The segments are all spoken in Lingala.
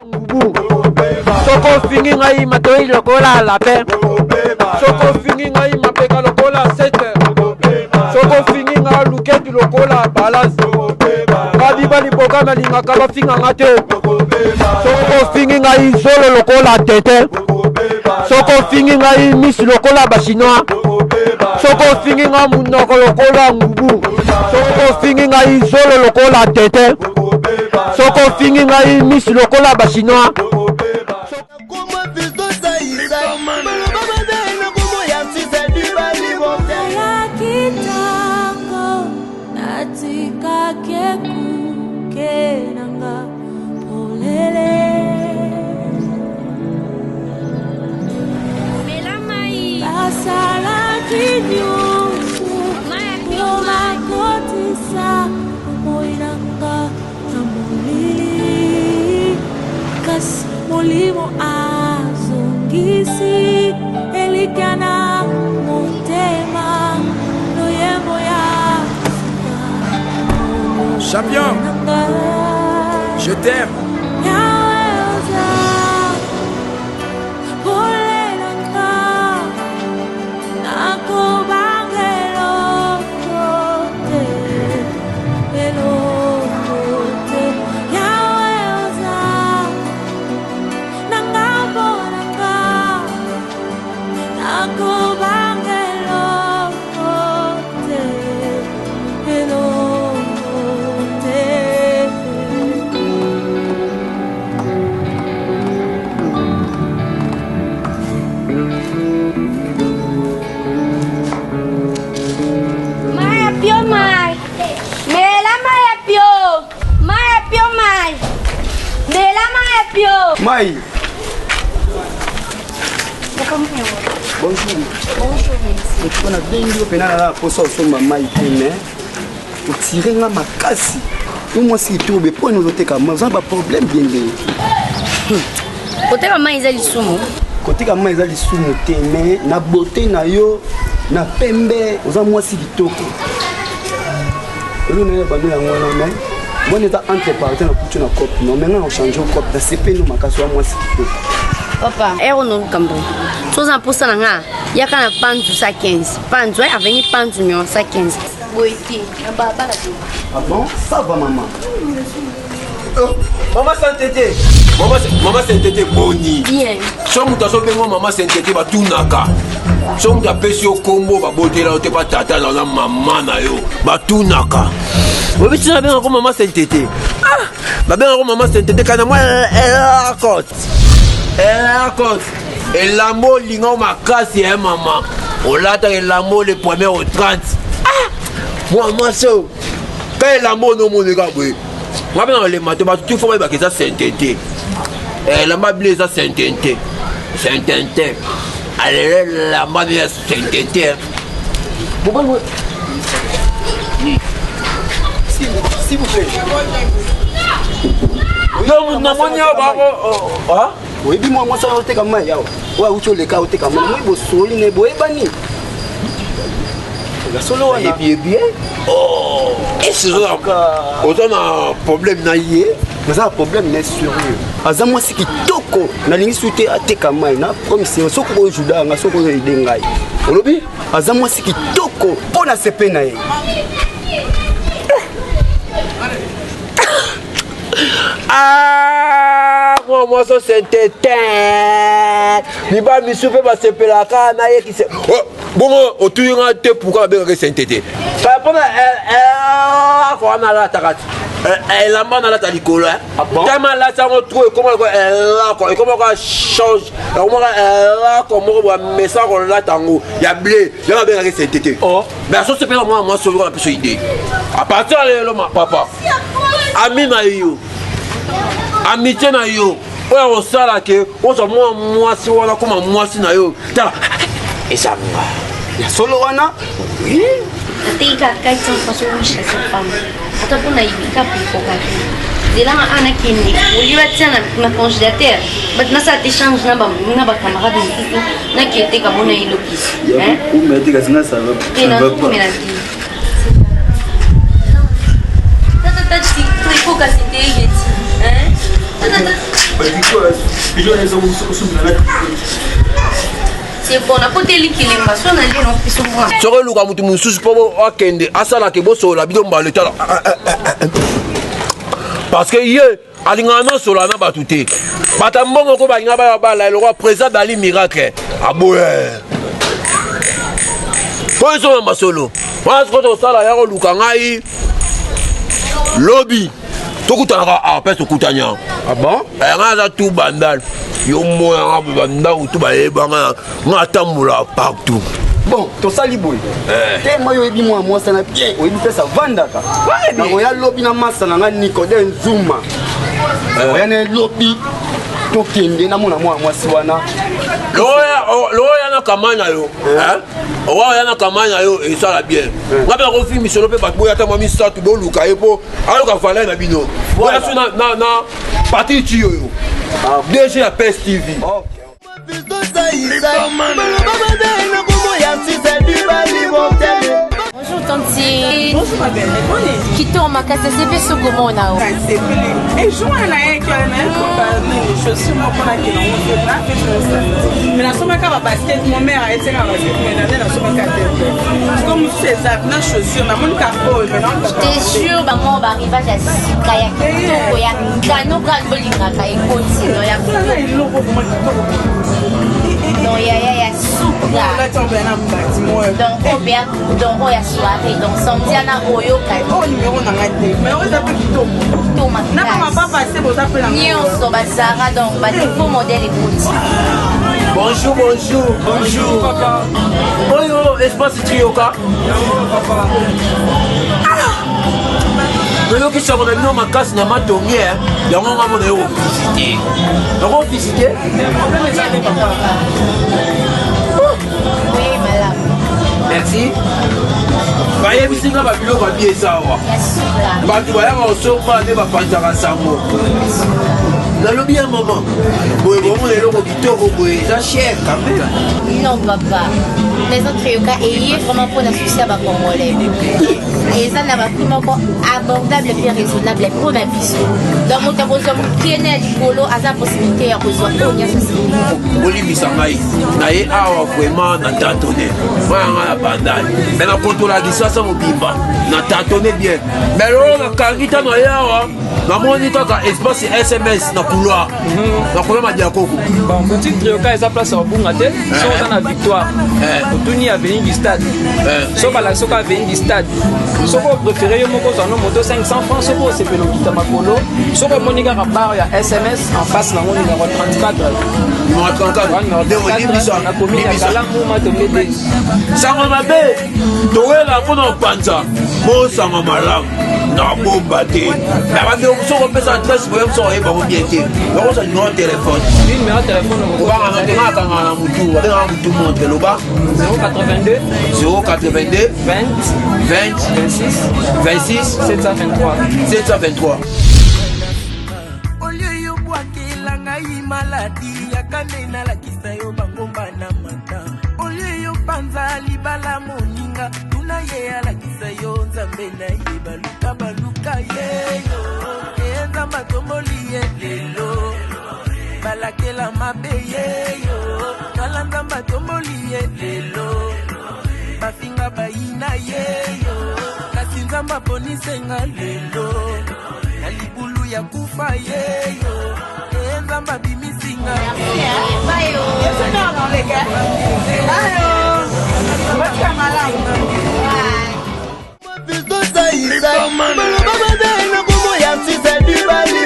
Ngubu. Soko ofingi ngai matoi lokola lapin. Soko ofingi ngai mapeka lokola sete. Soko ofingi ngai luketu lokola balance. Babiba liboka nalingaka bafinga nga te. Soko ofingi ngai zolo lokola tete. Soko ofingi ngai misu lokola bachinois. Soko ofingi ngai munoko lokola ngubu. Soko ofingi ngai zolo lokola tete. Soko ofingi ngai misu lokola ba chinois. Basalaki nyonso mpo bakotisa bomoi na nga na molili, kasi Molimo azongisi elikya na motema, loyembo ya sika. Champion, je t'aime. Yawe oza pole na nga, nakobanga eloko te, eloko te. Yawe oza na ngambo na nga, nakobanga eloko te, eloko te. Mai ya pio mai. Mela mai ya pio. Mai ya pio mai. Mela mai ya pio. Mai. Bonjour. Bonjour, merci. Mpo nabengi yo mpena na mposa osomba mai te mais otire nga makasi yo mwasi kitoko be mpo nini ozoteka mai oza na baproblème bien ndenge Koteka mai eza lisumu. Koteka mai eza lisumu te mais na beauté na yo na pembe oza mwasi kitoko eloko naye bando yango wana mais wana eza entre partie na kutu na cope non mais nga na change cope na sepeli no makasi wa mwasi kitoko. Papa, ero no likambo. Soza na posa na nga, yaka na Panzu 115. Panzu, eh, avenue Panzu numéro 115. Boye te, na balabala te. Ah bon? Ça va maman. Mama Saint-Été. Mama, Mama Saint-Été boni. Bien. So moto azobenga Mama Saint-Été batunaka. So moto apesi yo kombo babotela yo te pa tata na yo na mama na yo batunaka. Oyebi ntina babengaka Mama Saint-Été? Ah, babengaka Mama Saint-Été kana mwa elakot. Elakot. Elamba olinga makasi ya mama. Olataka elamba le premier au 30. Ah! Mwa mwasi oyo. Ka elamba oyo omoneka boye. Nga mpe nakolema te bato tu fo bayebaka eza sainteté. Elamba ble eza sainteté. Sainteté. Alele elamba nde ya sainteté. Mobali boye. S'il vous plaît. Yo namoni awa bako. Oyebi mwa mwasi wana oteka mai awa oyo awuti oleka oteka mai moi bosoli ne boyebani ya solo wana Yebi ye bien. Oh, est-ce que oza na problème na ye? Naza na problème na sérieux. Aza mwasi kitoko nalingi su te ateka mai na promise soki ojuda nga soki oyo aide ngai. Olobi? Aza mwasi kitoko mpo na sepe na ye. Ah, mwa mwasi osentete mibali misusu mpe basepelaka nayekise oh, bongo otuni nga te pourkui babengaka esentete mpona elako wana alataka ti elamba nalata likolo tama alati yango trop ekoma elako ekomaka change ekomaka elako moko boya mesa kolata yango ya ble yango babengaka esentete mais azosepela mwana mwasi oyo na biso idée à partir ya lelo ma papa ami na yo amitié na yo oyo akosala ke ozwa mwa mwasi wana koma mwasi na yo tala eza nga ya solo wana. Ateki kaka 400 francs soki 800 francs. Ata mpo na ibika mpe ekoka te. Nzela nga awa nakende olie batia na congélateur bato nasala te change na bacamarade mosusu nakende teka bona elokisi. Te nazokomela te. Tata tata tricot kasi te yeti. Tata tata. C'est bon, nakoteli kilemba so nalie naopesa mwana. Soki oluka moto mosusu mpo akende asalaka bosolola bino mbala etala, parce que ye alingaka nasolola na bato te. Bato ya mbongo ko balinga baya bala eloko président Dali Miracle aboye mpo ezonga masolo wana. Sikoyo tosala ya koluka ngai lobi, tokutanaka awa mpe tokutani awa. Ah bon? Ngai aza tu Bandal, yo moyanga bandako tu bayebanga nga atambola partout. Bon, tosali boye te. Mai oyebi mwana mwasi na bien, oyebi mpe savandaka. Nakoya lobi na masa na nga Nicodin Nzuma. Oya na lobi, tokende namona mwana mwasi wana. Lokoya na kama na yo, oya na kama na yo, esala bien. Nga mpe nakofi misolo mpe bato boya ata mwa misato, boluka ye mpo ayoka valeur na bino. Boya so na Patrik Ti oyo DG ya PS TV. Bonjour tantine. Bonjour ma belle, boni? Kitoko makasi, asepe sokomona o. Nasepeli. Ejour wana nayaki wana, nayaki nini, chaussure moko nakende yango te na fete, mais nasomaka babasket. Mon mère ayesaka basket, mais nande nasomaka te. Siko mosusu eza na chaussure, namoni kaka oyo, mais Te jure, bango barivage ya sika ya kitoko ya kano kaka bolingaka ekoti no ya naza eloko vraiment kitoko. No yaya ya suka. Olati yango na mbati moyo. Donc oyo mpe donc oyo ya soirée, donc samedi ana oyokani. Oyo numero na ngai te, mais oyo eza mpe kitoko. Kitoko na makasi. bamapapa se boza mpe na Nyonso bazara, donc banouveau modèle ekoti. Bonjour, bonjour, bonjour papa. Oyo espace Trioka, toyoki sango na bino makasi na Matonge. Yango nga mona yo kovisite, nakovisite. Oye malamu. Merci. Bayebisi nga babiloko abi eza awa. Ya suka. Bato bayaka kosomba nde bapanzaka sango. Nalobi ya mama boye, bomona eloko kitoko boye, eza cher quand même. Non papa, Maison Trioka eye vraiment mpona souci ya bacongolais. Eza na baprix moko abordable mpe raisonnable mpona biso. Donc moto akozwa mokene ya likolo aza possibilité ya kozwa oyo nyonso esengeli. Bolimbisa ngai, na ye awa vraiment na tatone mayanga na Bandali, me na kontola Kisasa mobimba na tatone bien. Mais lelo nakangi ntango ye awa, namoni kaka espace SMS na couloir, na couloir Madiakoko. Bon, boutique Trioka eza place ya kobunga te. So oza na Victoire, otuni avenue du Stade. So balakisi soki avenue du Stade. Soki opréféré yo moko ozwa no moto 500 francs, soki osepela okita makolo, soki omoni kaka bar ya SMS, en face nango, numéro 34. Numéro 34. Numéro Nde olimbisa. 34 na commune ya Limbisa. Kalamu, Matonge 2. Sango mabe towela mpona kopanza bosanga malamu na bomba te na bandeko. Mosu kopesa adresse boye, mosu oyebango bien te, bakosa numéro téléphone. Numéro téléphone. Kobangana te, nga akangaka na mutu, babengaka mutu montre. Loba. 082 082 20 20 26 26 723. 723. Olie yobwakela ngai maladi, yaka nde nalakisa yo bangomba na mata. Olie yopanza libala moninga, tuna ye alakisa yo Nzambe na ye. Baluka baluka ye yo e, Nzambe atomboli ye lelo. Balakela mabe ye yo, tala Nzambe atomboli ye lelo. Bafinga bayina ye yo, kasi Nzambe aponisenga lelo na libulu ya kufa ye yo e, Nzambe abimisinga. Bayo. Ayo batika malamu. Baloba mabe na kombo ya artiste Dibali.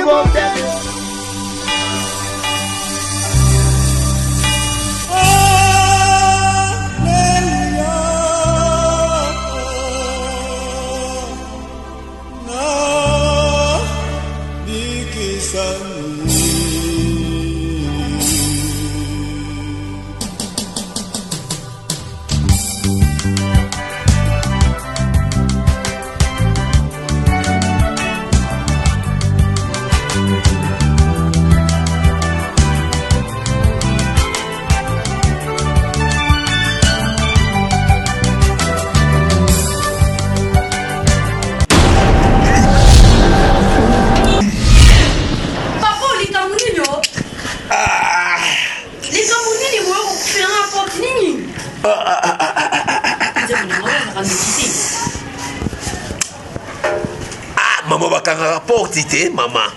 Bakangaka porte te, mama.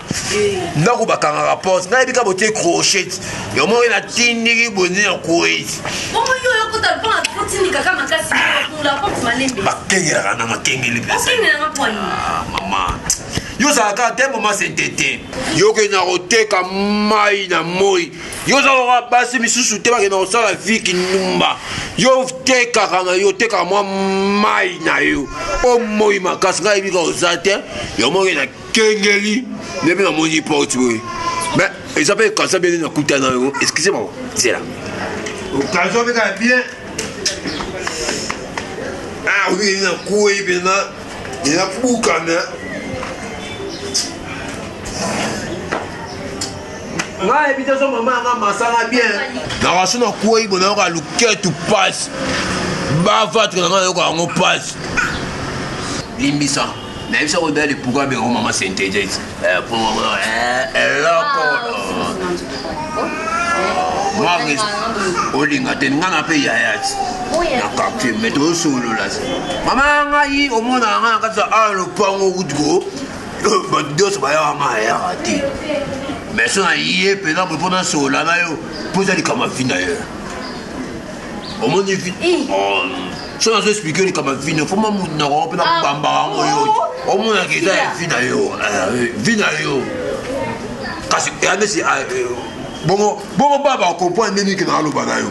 Ndako bakangaka porte. Ngai bika botie crochet. Yo moko natindiki boye na kwei. Bongo yo yokota mpo otindikaka makasi ofungola porte malembe. Bakengelaka na makengeli mpenza. Okengelanga mpo nini? Ah, mama. Yo ozalaka te mama sentete. Yo okenda koteka mai na moi. Yo oza lokola basi misusu te bakenda kosala vie kindumba. Yo otekaka na yo otekaka mwa mai na yo. O moi makasi ngai yebika oza te. Yo moko na kengeli nde mpe namoni porte boye. Mais eza mpe kanisa bien nakuta na yo. Excusez moi. Zela. Occasion mpe kaka bien. Ah oui, nakwei mpenza. Eza bukana. Ngai yebi te so mama yanga masanga bien. Nakaso nakwei bo nayoka luketu pasi. Bavatre na ngai nayoka yango pasi. Limbisa. Nayebisa ko dali pourquoi bengo mama synthétique. Po eloko. Mwa olinga te nga na mpe yaya ti na quartier mais tozosolola mama ya ngai omonaka ngai na kati ya awa lopango kutuko bato nyonso bayaka ngai ayaka te mais so na ye mpenza boye mpo nasolola na yo mpo eza likambo ya vi na yo omoni vi so nazo explike yo likambo ya vi na yo fo ma monoko yango mpe nabambaka yango yo omonaka eza ya vi na yo vi na yo kasi eya neti bongo bongo baba akomprendre nde nini ke naaloba na yo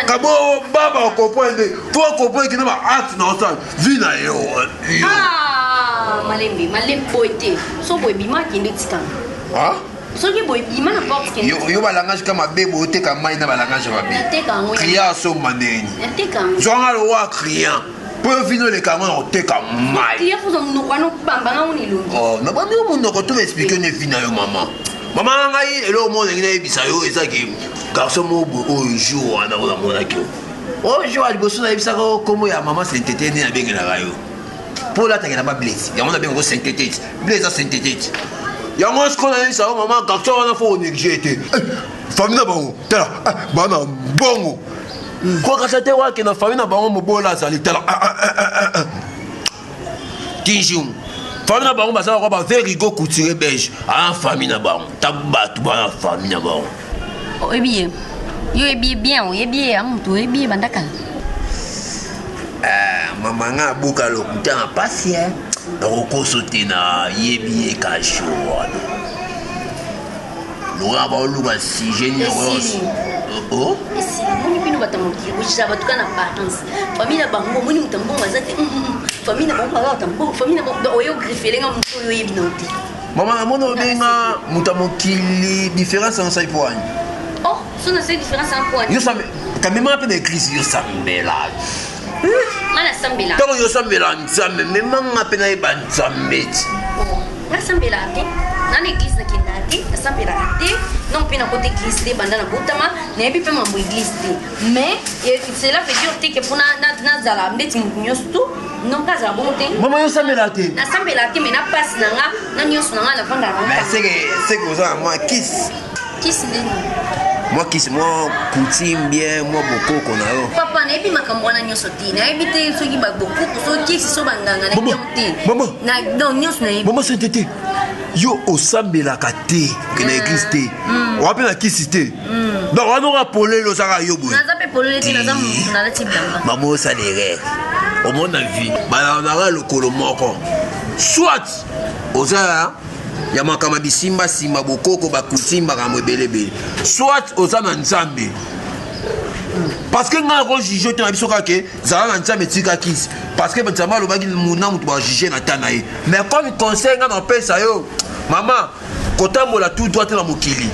kabo baba akomprendre nde fo akomprendre kina ba acte na osala vi na yo yo. Malembe malembe boye te. So boye bima kende tikanga. Soki boye bima na porte kende. Yo, yo balangage ka mabe boye oteka mai na balangage ya mabe. Nateka yango. Client asomba ndenge nini? Nateka yango. Zwanga lokola client mpo yo vino oleka yango na koteka mai. Client foza monoko wana obamba ngango na elongi. Oh, na bandi yo monoko to explike ne vi na yo mama. Mama na ngai eloko moko ndenge nayebisa yo ezaki garçon moko boye oyo jour wana oyo namonaki yo. Oyo jour ya liboso nayebisaka yo kombo ya mama Sentete nde nabengelaka yo. Mpo olataka na bablesi yango nabengaka yo Sentete. Ble eza Sentete. Yango sikoyo nayebisa yo mama garçon wana fo onéglige te. Famille na bango tala bana mbongo. Kokasa te wake na famille na bango mobola azali tala. Kinjungu. Famille na bango bazala kwa ba verigo couturier belge. Ah famille na bango. Ta bato bana famille na bango. Oyebi ye. Yo oyebi ye bien, oyebi ye ya moto, oyebi ye banda kala. Mama nga abuka lokuta na pasi eh. Nakokoso te na yebi ye kasho wana. Lokola baoluka sujet nini Esili. Oh? Esili. Moni bino bato ya mokili bozala bato kaka na apparence. Famille na bango omoni moto ya mbongo aza te. Famille na bango baza bato ya mbongo. Famille na bango donc oyo griffele nga moto oyo oyebi na yo te. Mama namoni obenga moto ya mokili différence yango osali mpo wani. Oh, so nasali différence yango mpo wani. Yo sambe kamema mpe na église yo sambela. Nga nasambela. Ntango yo sambela Nzambe memanga mpe nayeba Nzambe ti. Oh, nasambelaka te. Na na église nakendaka te, nasambelaka te. Non mpe nakota église te banda nabotama, nayebi mpe mambo église te. Mais cela veut dire te ke mpo nazala ndeti moto nyonso tu non nga azala bongo te. Mama yo osambelaka te? Nasambelaka te mais na pasi na nga na nyonso na nga navandaka na Mais seke oza na mwa kisi. Kisi nde nini? Mwa kisi, mwa coutume bien, mwa bokoko na yo. Papa, nayebi makambo wana nyonso te. Nayebi te soki ba bokoko, soki kisi, so banganga, nayebi yango te. Mama. Na, donc nyonso nayebi. Mama sainte te. Yo osambelaka te, okende na église te. Oza mpe na kisi te. Donc wana oka polele ozaka yo boye. Naza mpe polele te, naza motu, nalati bilamba. Mama osala erreur. Omona vie, balandaka lokolo moko. Soit oza ya makambo ya bisimbasimba bokoko bakuti makambo ebelebele, soit oza na Nzambe. Parce que ngai nako juge te na biso kaka ke zala na Nzambe tika kisi, parce que Nzambe alobaki muna moto bajuge na ta na ye. Mais comme conseil ngai napesa yo mama, kotambola tout droit te na mokili,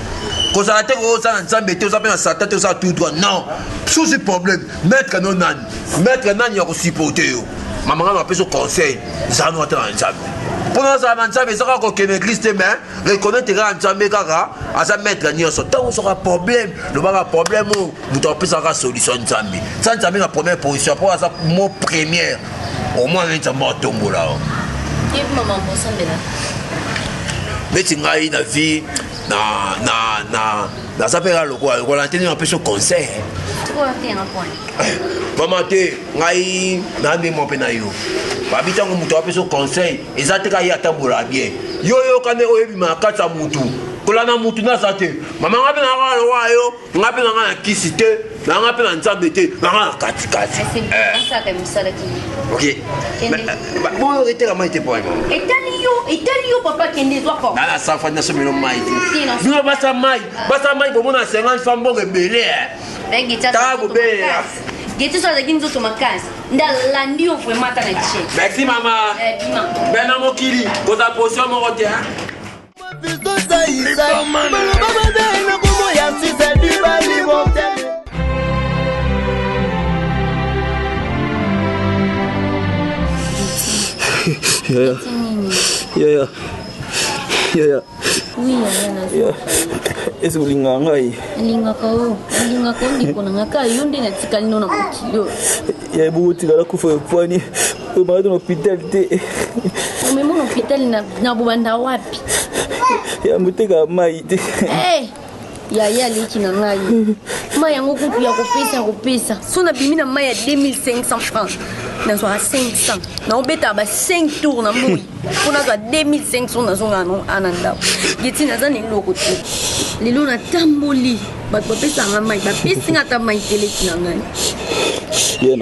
kozala te oza na Nzambe te, oza mpe na Satan te, oza tout droit non. Souci problème maître no nani, maître nani ya kosupporte yo. Mama ngai napesa conseil, zala no ata na Nzambe. Mpo nazala na Nzambe eza kaka kokende église te, mais reconnaître kaka Nzambe kaka aza maître nyonso. Ntango ozwaka problème, lobaka problème oyo moto apesaka solution Nzambe. Sa Nzambe na première position mpo aza mot première, au moins Nzambe atombola yo. Yebi mama mosambela. Neti ngai na vie na na na Naza mpe kaka lokola lokola te nde napesi yo conseil. Mama te ngai na nde mwa mpe na yo. Babi ntango moto apesi yo conseil eza te kaka ye atambola bien. Yo yoka nde oyo ebima na kati ya mutu. Kolanda mutu naza te. Mama ngai mpe na kaka lokola yo, ngai mpe na ngai na kisi te, na ngai mpe na nzambe te, na ngai na katikati. Ok. Boyo eteka mai te mpo etali yo, etali yo papa, kende zwa porte. Nana safa nyonso melo mai te. Bino basa mai, basa mai bomona 50 francs mbongo ebele. Tala kobelela. Geti so azalaki nzoto makasi nde alandi yo vraiment ata na guichet. Merci mama. Bima. Ben na mokili kozala position moko te. Yaya. Yaya. Yaya. Oui, yaya nazo. Est-ce que olingaka ngai? Nalingaka yo, nalingaka yo ndeko na nga kaka yo nde natikali no na mokili oyo. Yaya bongo otikala kufa epwani omaka to na hôpital te. Omema na hôpital na bobanda wapi? Ya motekaka mai te. Eh, yaya aleki na ngai mai yango kutu ya kopesa ya kopesa so nabimi na mai ya 2500 francs nazwaka 500 naobetaka ba 5 tour na moi mpo nazwa 2500 nazongaka no ana ndako geti naza na eloko te lelo natamboli bato bapesaka mai bapesi nga ata mai te leki na ngai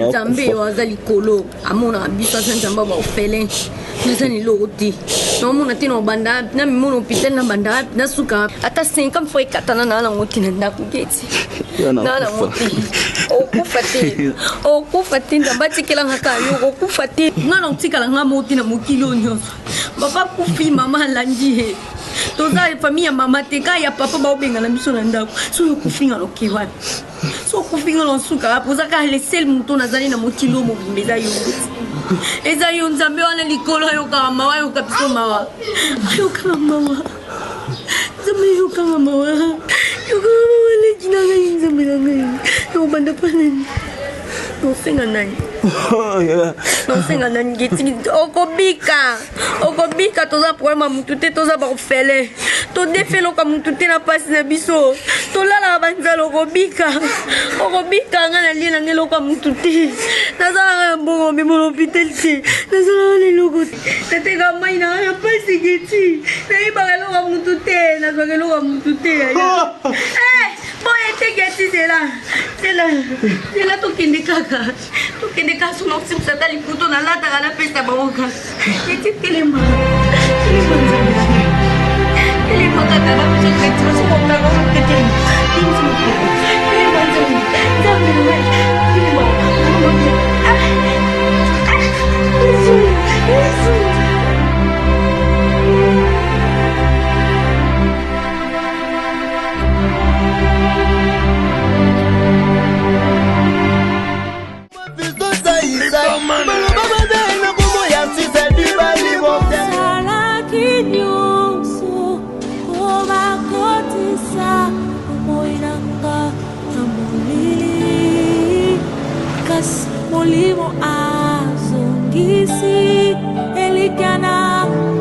nzambe oyo aza likolo amonaka biso aza nzambe ya baorphelin naza na eloko te naomona te na obanda wapi na mimona hôpital na banda wapi nasuka wapi ata 50 fois ekatana naa nango te na ndako geti naa nango te okufa te okufa te nzambe atikelanga kaka yo okokufa te nga na otikala nga moko te na mokili oyo nyonso papa akufi mama alandi ye toza famille ya mama te kaka ya papa baobengana biso na ndako soki okufi nga noke wapi so okufi nga nosuka wapi oza kaka le seul moto nazali na mokili oyo mobimba eza yo eza yo nzambe wana likolo ayokaka mawa ayoka biso mawa ayokaka mawa nzambe yokaka mawa yokaka mawa leki na ngai nzambe na ngai nakobanda mpa nani nosenga nani nosenga nani geti okobika okobika toza problème ya mutu te toza baorphelin todefeloka mutu te na mpasi na biso tolalaka banzala okobika okobika nga nalie nanga eloko ya mutu te nazalaka na mbongo omema na hôpital te nazalaka na eloko te nateka mai nanga na mpasi geti nayebaka eloko ya mutu te nazwaka eloko ya mutu te eh, boye te geti zela zela zela tokende kaka tokende kaka soki nakosimisa ata liputo nalataka napesa bango kaka eti telema telema nzambe telema kaka napesa traitement soki okanga ote telema telema nzambe nzambe telema Yesu Yesu Osalaki nyonso po bakotisa bomoi na nga na molili kasi molimo azongisi elikya na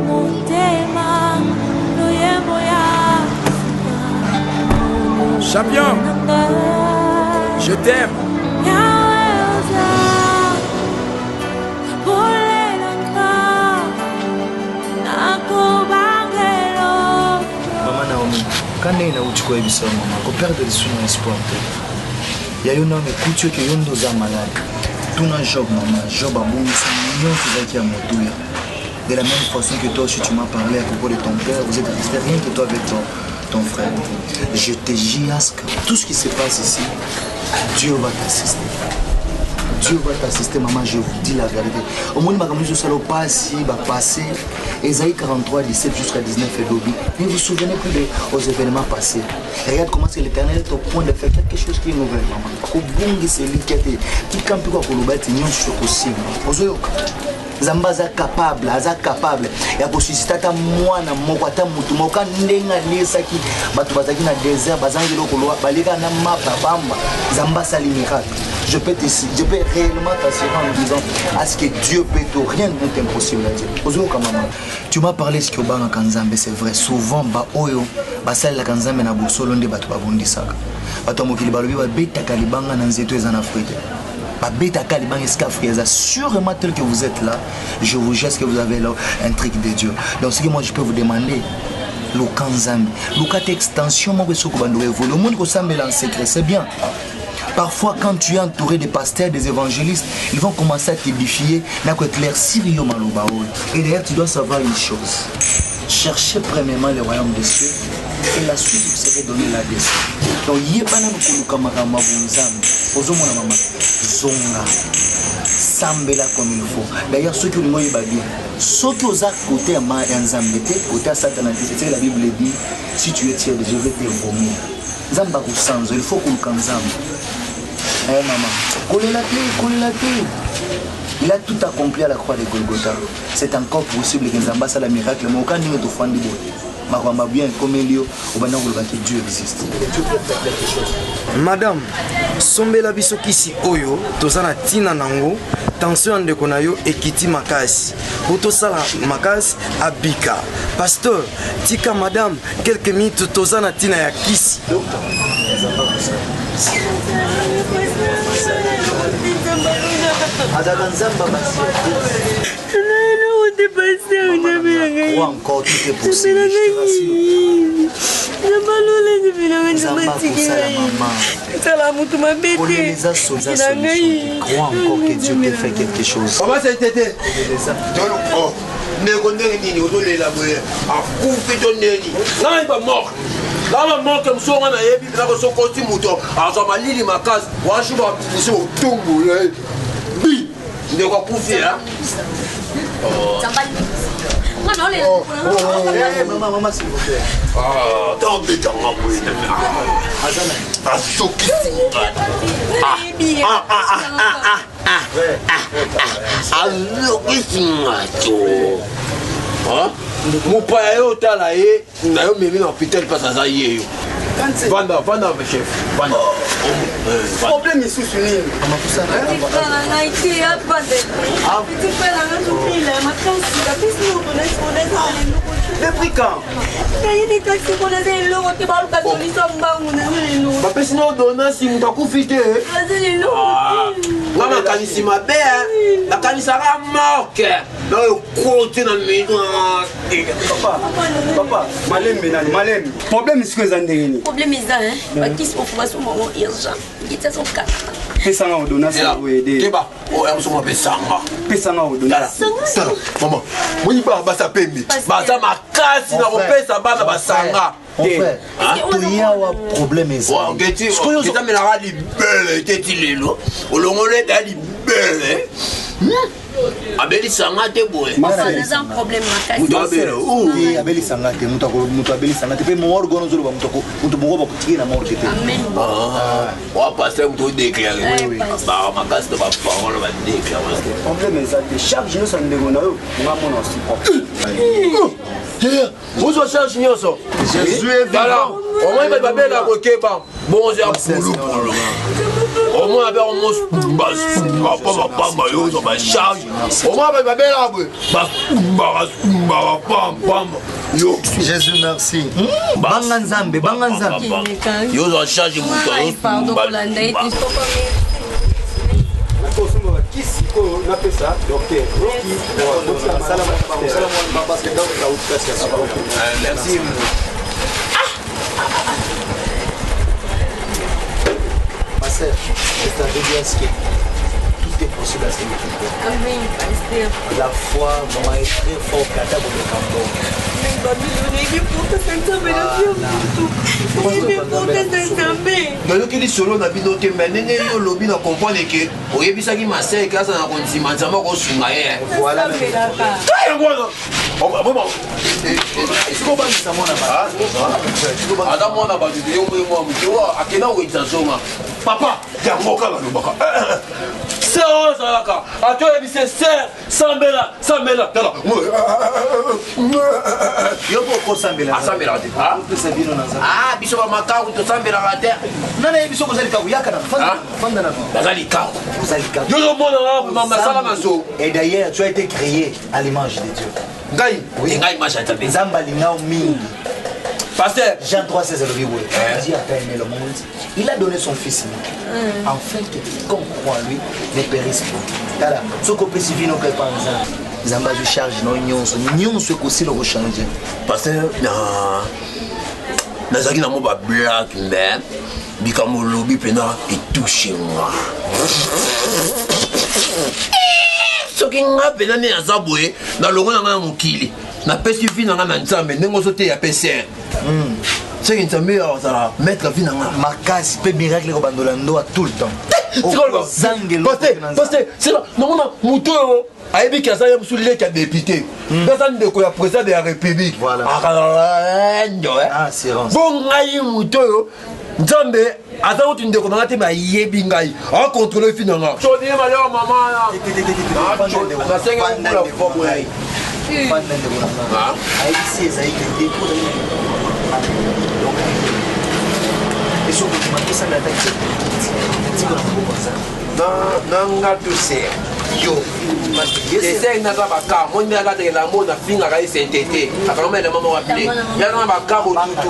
motema loyembo ya Champion, je t'aime. Yawe oza pole na nga nakobanga eloko Mama Naomi, ka ndenge nauti koyebisa yo mama, koperdre lisusu na espoir te. Ya yo nano ekuti yo ke yo nde oza malade. Tuna Job mama, Job abungisa nyonso ezalaki ya motuya. De la même façon que toi aussi tu m'as parlé à propos de ton père, vous êtes resté rien que toi avec ton, ton frère. Je te jure que tout ce qui se passe ici, Dieu va t'assister. Dieu va t'assister, maman, je vous dis la vérité. Au moins, makambo nyonso osala opasi bapassé Ésaïe 43, 17 jusqu'à 19 elobi. Ne vous souvenez plus de, aux événements passés. Regarde comment c'est l'Éternel est au point de faire quelque chose qui est nouvelle, maman. Kobungisa elikya te. Tika mpe kwa koloba ete nyonso ekosimba. Ozoyoka. Nzambe aza capable, aza capable ya kosuscite ata mwana moko, ata motu moko. Ka ndenge alesaki bato bazalaki na desert, bazangi eloko loa, baleka na mapa pamba. Nzambe asali miracle. Je peux, te, je peux réellement t'assurer en disant à ce que Dieu peut tout, rien n'est impossible à Dieu. Ozoyoka maman, tu m'as parlé ce que obangaka Nzambe, c'est vrai. Souvent ba oyo basalelaka Nzambe na bosolo nde bato babundisaka. Bato ya mokili balobi babetaka libanga na nzeto eza na fruit te. Babetaka libanga esika fruit eza. Sûrement tel que vous êtes là, je vous jure que vous avez là un truc de Dieu. Donc ce que moi je peux vous demander, luka Nzambe, luka te extension moko esoko bando évoluer. Omoni kosambela en secret, c'est bien. Parfois, quand tu es entouré des pasteurs, des évangélistes, ils vont commencer à t'édifier, na éclaircir yo maloba oyo. Et d'ailleurs, tu dois savoir une chose. Cherchez premièrement le royaume des cieux et la suite vous serez donné là-dessus. Donc, yeba nanu koluka makambo ya bonzambe. Ozomona mama, zonga. Sambela comme il faut. D'ailleurs, ceux qui olingo yeba bien, ceux qui oza côté ya ma ya Nzambe te, côté ya Satana te, c'est ce que la Bible dit, si tu es tiède, je vais te vomir. Nzambe akosanza, il faut koluka Nzambe. Eh maman, kolela te, kolela te. Il a tout accompli à la croix de Golgotha. C'est encore possible que Nzambe asala miracle moko kaka ndenge tofandi boye. Makambo ya bien ekomeli yo, obanda koloba que Dieu existe. Dieu peut faire quelque chose. Madame, sombela biso kisi oyo toza na ntina nango. Tension ya ndeko na yo ekiti makasi po tosala makasi abika. Pasteur, tika madame quelques minutes, toza na ntina ya kisi. Azalaka Nzambe ya ba surprise. Crois encore, tout est possible, je te rassure. Nzambe akosala mama. Tala mutu mabe te. Kolela eza solution te. Crois encore que Dieu peut faire quelque chose. Mama Sentete. Oh, ndeko ndenge nini ozolela boye akufi to ndeni ngai bamorte ngai bamorte mosusu nga nayebi mpena kosokoti moto azwa malili makasi wasu bamosusu otumbu bi ndeko akufi ya tobetanga boye asokisi azokisi nga to mopaya yo otala ye na yo memi na hôpital mpasi aza ye yo vanda vanda chef vanda problème lisusu nini depuis quand bapesi na ordonnance moto akufi te nga makanisi mabe nakanisaka morke na ekoti na mino. Papa, papa, malembe nani, malembe. Problème sikoyo eza ndenge nini? Problème eza hein, bakisi ofumasi mongo urgent. Ngiti azokata. Pesanga ordonnance ya boyede. Keba, oyo mosusu mapesanga. Pesanga ordonnance. Tala, mama, moni ba basa pembe. Baza makasi na kopesa bana basanga. Mon frère, toyawa problème ezali. Sikoyo libele te ti lelo. Olongoli ete libele. Abelisanga te boye. Naza problème makasi. Moto abela. Te abelisanga te, moto moto abelisanga te. Pe morgue wana ozoloba moto moto moko bakotiki na morgue te. Amen. Wa pasteur moto odéclare. Ba makasi to ba parole ba déclare. Problème eza te, charge nyonso ya ndeko na yo nga mona supporte. Ozwa charge nyonso. Jésus est vivant. Omoni bato babela kokeba bongo ya pulupulu omona mpe omosumba pamba yo ozwa bacharge omona bato babela boye basumbaka sumbaka pampamba yo. Jésus merci. Banga Nzambe, banga Nzambe. Yo ozwa charge moto. Pardon kolanda ye te. Nakosomba bakisi oyo napesa docteur. Merci. Ma sœur, je t'avais dit à ce que tout est possible à celui qui croit. Amen, pasteur. La foi, maman, est très forte. Kata Bomekambo. Nayoki lisolo na bino te, me ndenge yo olobi na comprendre ke oyebisaki maseke aza na kondima Nzambe akosunga ye. Voilà. Yango wana Sikobangisa mwana bato. Aza mwana bato te, yo mwe mwa moke akenda koyebisa zonga papa yango kaka alobaka. Ser oyo azalaka atoyebise ser sambela sambela tala yo mpo okosambela asambelaka te opesa bino na nzambe ah biso bamakaku tosambelaka te nana ye biso koza likaku yaka na fanda na naza likaku oza likaku yo ozomona masala maso et d'ailleurs tu as été créé à l'image de Dieu. Ngai oui. Ngai image ya Nzambe. Nzambe alinga yo mingi. Pasteur Jean 3, 16 alobi boye. Dieu a tant aimé le monde, il a donné son fils unique, afin que quiconque croit en lui ne périsse point. Tala, soki opesi vino mpe epa Nzambe, Nzambe azwi charge na yo nyonso, nyonso ekosila okochange. Pasteur na nazalaki na mwa bablake mais likambo olobi mpena etouche nga. Soki nga mpena nde naza boye, nalongo na nga na mokili, napesi vi na nga na Nzambe ndenge ozoteya mpe ser soki Nzambe azala maître vi na nga makasi mpe miracle ekobandola ndoa tout le temps. Namona motu oyo ayebi ke aza ye mosu leki ya député mpe aza ndeko ya président de la république akalando bo ngai motu oyo Nzambe aza kutu ndeko na nga te, me ayebi ngai, akontrole fi na nga. Nasengi mbula fo boye. Fanda ndeko na nga, ayebisi ezali ke depuis ozali esokokima tosala ata tika na maboko ya Nzambe na nga tose yo esei naza baka moi nde alataka elamba oyo nafingaka ye sentete akangama elamba moko apile yaza na baka botutu.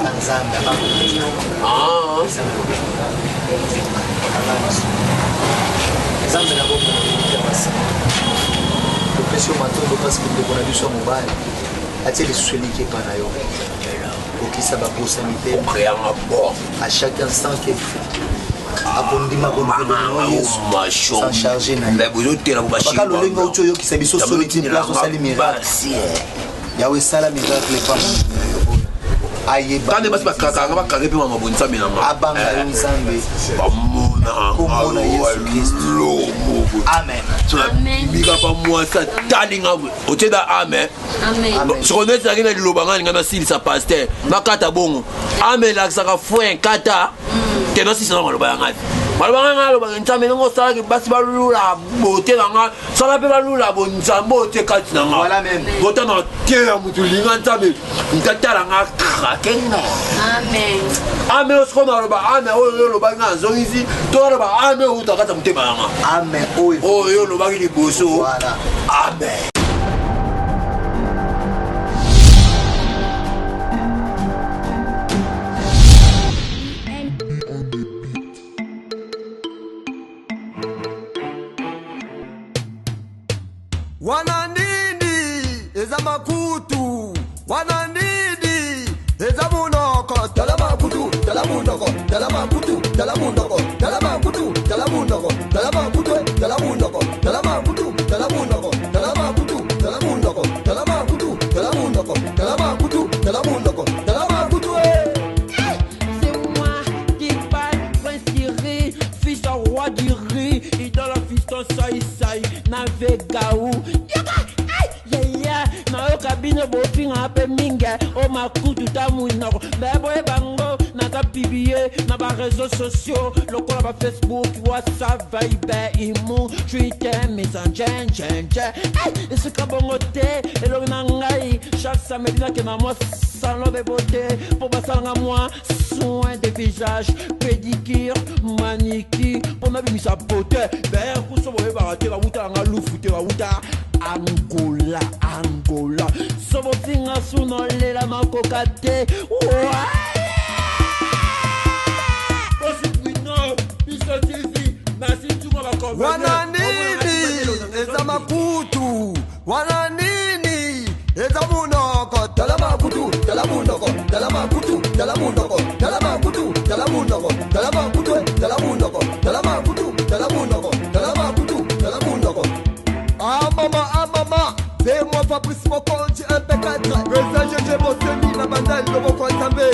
Nzambe na bomoi ya masanga, topesi yo matondo parce que ndeko na biso ya mobali atie lisusu eliki epa na yo, kokisa baposa mitema okeyanga bon à chaque instant ke akondima kolukela Yesu sans charger na ye. Bozotela baka lolenge outi oyokisa biso solo ti place osali miracle yawe, esala miracle epa ayeba kande basi bakakanga bakake mpe mama bonzambe na nga abanga yo Nzambe bamona kombo na Yesu Kristo, amen. Bika pa mwasi atalinga otie da amen. Soko neti ezalaki na liloba ngai alinga nasilisa paster nakata bongo ame elakisaka foin kata te nasilisa na maloba ya ngai, maloba ngai ngai alobaka Nzambe ndenge osalaki basi balula bote na ngai, sala mpe balula bonzambe oyo te kati na Voilà ngai même. bota na te ya motu linga Nzambe ntatala nga krake nga. Amen. Ame oyo sikoyo naloba ame oyo yo olobaki nga nazongisi to naloba ame oyo uta kati ya motema na nga amen oyo oyo olobaki liboso. Voilà. Amen. Wana nini eza makutu, wana nini eza munoko. Tala makutu, tala munoko, tala makutu, tala munoko, tala makutu, tala munoko, tala makutu, tala munoko, tala makutu, tala munoko, tala makutu, tala munoko, tala makutu, tala munoko, tala makutu, tala munoko, tala makutu, eh. C'est moi qui parle, prince Thierry, fils au roi du riz, idole fiston soy soy, navegaou. Yaka, ay, ya ya, nayoka bino bofinga mpe mingi o makutu ta munoko me boyeba ngo naza publie na bareseau sociaux lokola bafacebook, WhatsApp, Viber, imu, Twitter, Messenger, njenje. Esika bongo te elongi na ngai chaque samedi nakenda mwa salon de beauté mpo basalanga mwa soin de visage, pédicure, manicure mpo nabimisa beauté. D'ailleurs kuso boyebaka te bawuta nanga lufu te, bawuta Angola, Angola. So bofinga suno lela makoka te. Bosipwino biso TV, merci ntunga. Wana nini eza makutu, wana nini eza munoko. Tala makutu, tala munoko, tala makutu, tala munoko, tala makutu, tala munoko, tala makutu, tala munoko, tala makutu, tala munoko, tala makutu, tala munoko. Ah mama, ah mama, c'est moi Fabrice Mokonzi MP4, président GG Bosemi na bandal loboko ya Nzambe.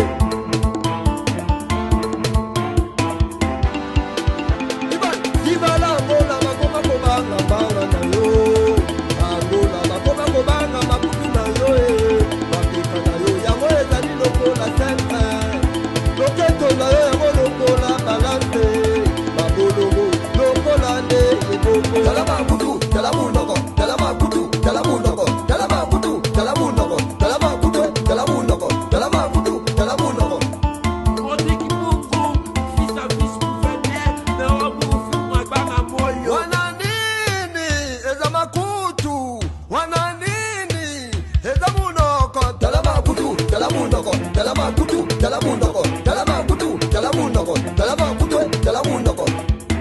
Libala Angola bakoma kobanga mbanga na yo, Angola bakoma kobanga makutu na yo e mapeka na yo yango ezali lokola sempre, loketo na yo yango lokola balance, babolongo lokola nde ebongo. munoko, tala makutu, tala munoko.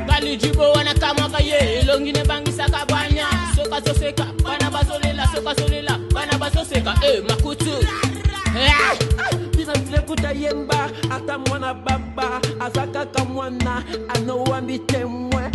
Kalijibo wana kamwaka ye elongi nebangisaka bwanya soki azoseka bana bazolela soki azolela bana bazoseka e makutu. Ah! Bina filekuta yemba ata mwana baba aza kaka mwana anowambi temwe.